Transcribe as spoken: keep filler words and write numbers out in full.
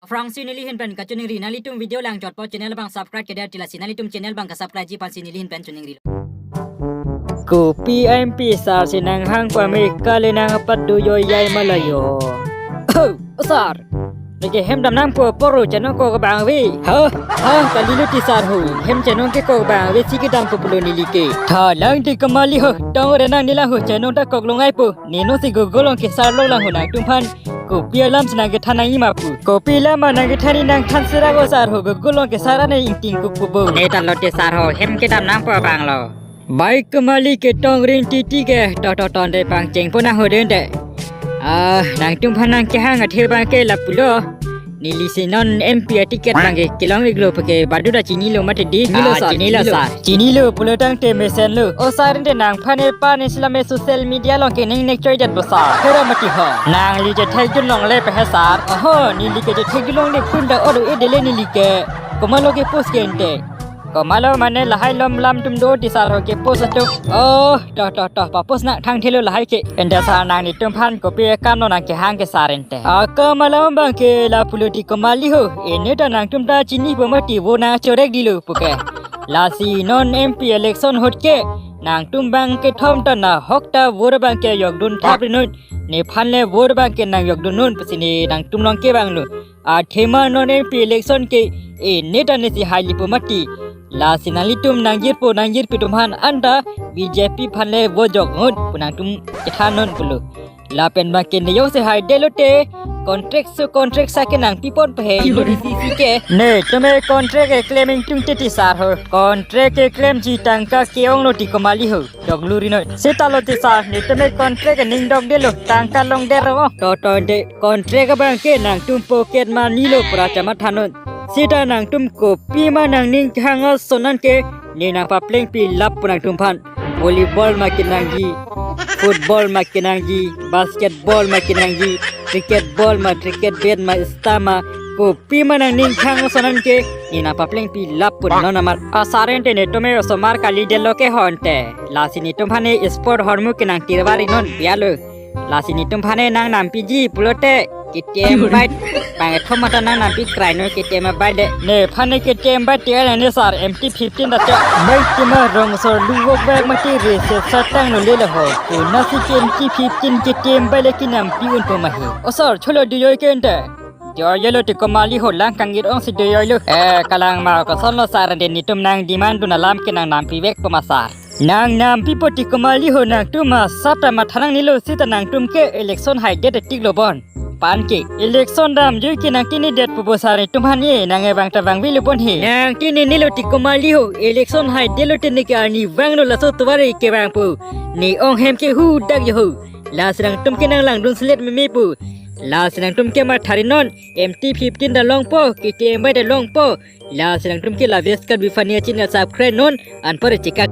Aphrangsi neli ahin pen kachiningri, nanglitum video lang jotpo channel abang subscribe kedet ti lasi nanglitum channel abang ke subscribe ji aphansi neli ahin pen chiningri. Kopi M P sar si nanghang pame kali nang apat do yo yai malayo. Oh, sar. Lagi hem dam nangpo apor ro chenong kok abang ave. Ha, ha, kalilu ti sar ho. Hem chenong ke kok abang ave si kedampo pulo neli ke. Tha lang ti Komali ho. Tong re nang neli ho chenong ta kok longai po. Neno si Google along kesar lok lang ho nangtum aphan. Kopi alam si nang kethan nangji ma pu. Kopi alam ma nang kethan ni nangthan sera ko sar ho Google along kesar ane ingting kup kubo. Ne tan lo ti sar ho hem kedam nangpo abang lo. Bai Komali ketong ring titi ke to to ton de pangcheng pon nang ho den de. Ah, nangtum aphan nang kehang athe abang ke lapulo. Neli si non M P a ticket abang ke kelong iglo pake badu da chinilo mati di. Nilo Ah, sar, chinilo, chinilo. Sar. Chinilo pulo tangte mesen lo. O sar ente nangphan e pan Islam e social media along ke ning nek choi jet bo sar. Hera mati ho. Nangli je thek jun longle pe he sar. Oho, neli ke je thek jun longle pun da odo e dele neli ke. Komatlo ke post ke ente. Komatlo mane lahai lom lam atum do ti sar ho ke post atum. Oh, toh toh toh pa post nang thang thelo lahai ke. Ente sar nang netum aphan kopi akam lo nang kehang ke sar ente. Akam alam abang ke lapulo ti Komali ho. Ene ta nangtum ta chinipo mati vote nang chorek dilo puke. Lasi non M P election ahut ke nangtum abang kethom ta nahok ta vote abang ke jokdun thap ri non. Nephan le vote abang ke nang jokdun non pusi ne nangtum along ke abang lo. Athema non M P election ke ene ta ne si hai lipo mati. Lasi nanglitum nangjirpo nangjirpi atum aphan anta B J P aphan le vote jok non pu nangtum kethan non pulo. Lapen abang ke ne jongsi hai detlo te contract so contract sa ke nangpi pon pe he isi ke. Netum e contract keklem ingtung te ti sar ho. Contract keklemji tangka ke-ong lo ti Komali ho. Dok luri noi. Seta lo ti sar netum e contract ning dok detlo tangka long det ro. To to de contract abang ke nangtum pocket money lo pura chama than non. Seta nangtum kopi ma nangning kehang ason an ke ne nang paplengpi lap pu nangtum aphan. Volleyball ma kenangji, football ma kenangji, basketball ma kenangji, cricket ball ma, cricket bat ma, stamp ma, kopi ma nangning kehang ason an ke ne nang paplengpi lap pu non amat. Asar ente netum e osomar kali detlo ke ho ente. Lasi netum aphan e sport ahormu ke nang tirvari non bialo. Lasi netum aphan e nang nampiji pulote K T M bike. Bang ethom mata nang nampi krai noi K T M bike de. Nephan e K T M bike tiar ne sar M T fifteen da cho. Bike tima rong sor luwok bike mati re se satang no lele ho. Kuna si ke M T fifteen K T M bike le kinampi unpo ma he. O sar cholo diyo ke ente. Diyo lo ti Komali ho lang kangit ong si diyo lo. Eh, kalang ma koson lo sar de netum nang demand dun alam ke nang nampi vekpo ma sar. Nang nampipo ti Komali ho nangtum asap ta matha nangnelo seta nangtum ke election hai det tik lo bon. Pan ke election damjui ke nang tini detpo bo sar netum aphan e nang e vang ta vangve lo bon he. Nang tini nelo ti Komali ho election hai detlo te ne ke arni vanglo laso tovar e ke vangpo. Ne ong hem ke hu dak jo ho. Lasi nangtum ke nang langdun selet memepo. Lasi nangtum ke matha ri non M T fifteen da longpo, K T M bike da longpo. Lasi nangtum ke la West Karbi Funny channel subscribe non anpore chekak.